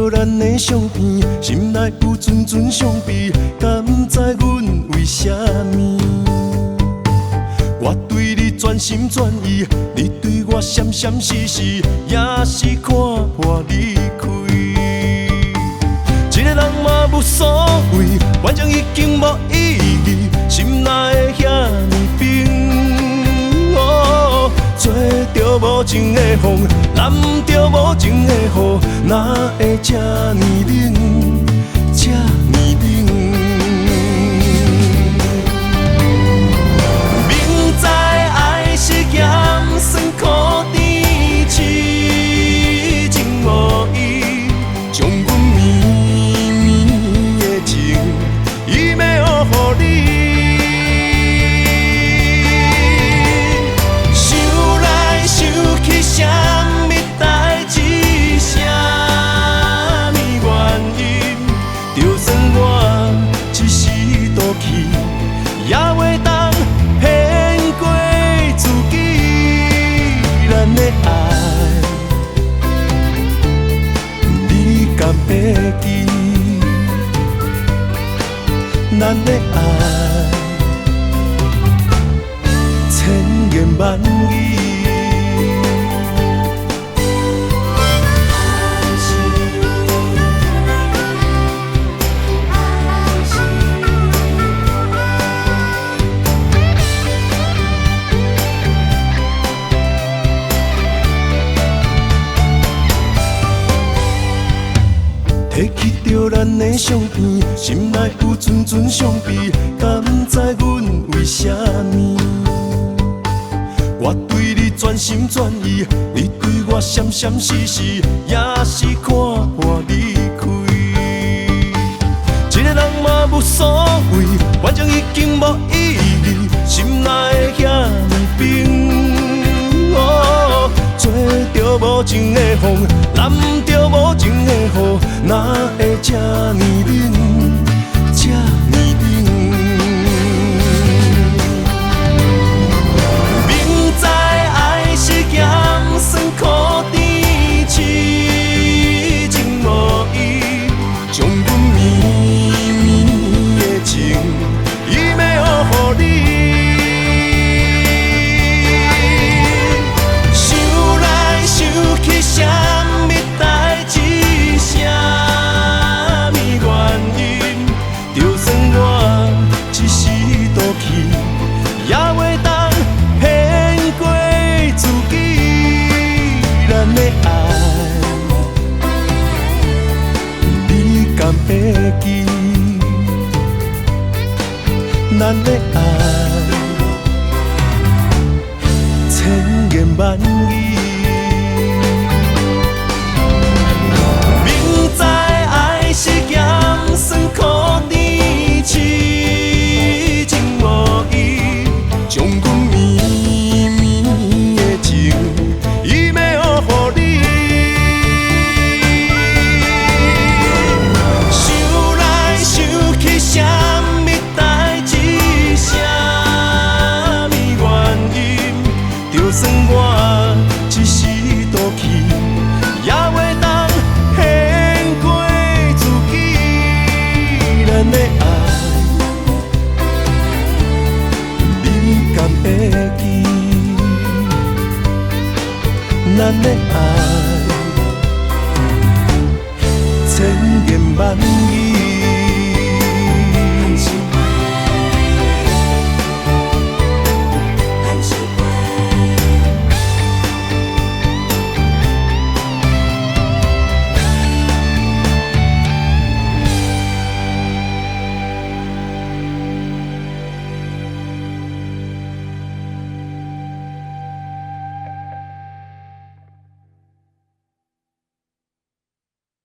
著咱的相片，心內有陣陣傷悲，敢知阮為啥物？我對你全心全意，你對我閃閃失失，也是看破離開。一個人嘛無所謂，反正已經無意義，心哪會遐爾冰？哦，吹著無情的風，淋著無情的雨，哪會這呢冷？這呢冷？明知愛是鹹酸苦甜，痴情無意，將阮綿綿的情伊欲予你。想來想去，啥物代誌，啥物原因？就算我一時賭氣，也袂當騙過自己。咱的愛，你敢會記？咱的愛，千言萬語。提起著咱的相片，心內有陣陣傷悲，敢知阮為啥物？我對你全心全意，你對我閃閃失失，也是看破離開。一個人嘛無所謂，反正已經無意義，心哪會遐爾冰？哦，吹著無情的風，淋著無情的雨，哪會這呢冷？這呢冷？明知愛是鹹酸苦甜，痴情無意，將阮綿綿的情伊欲予你。想來想去，啥物代誌，啥物原因？就算我一時賭氣，也袂當騙過自己。咱的愛，你敢會記？咱的愛，千言萬語。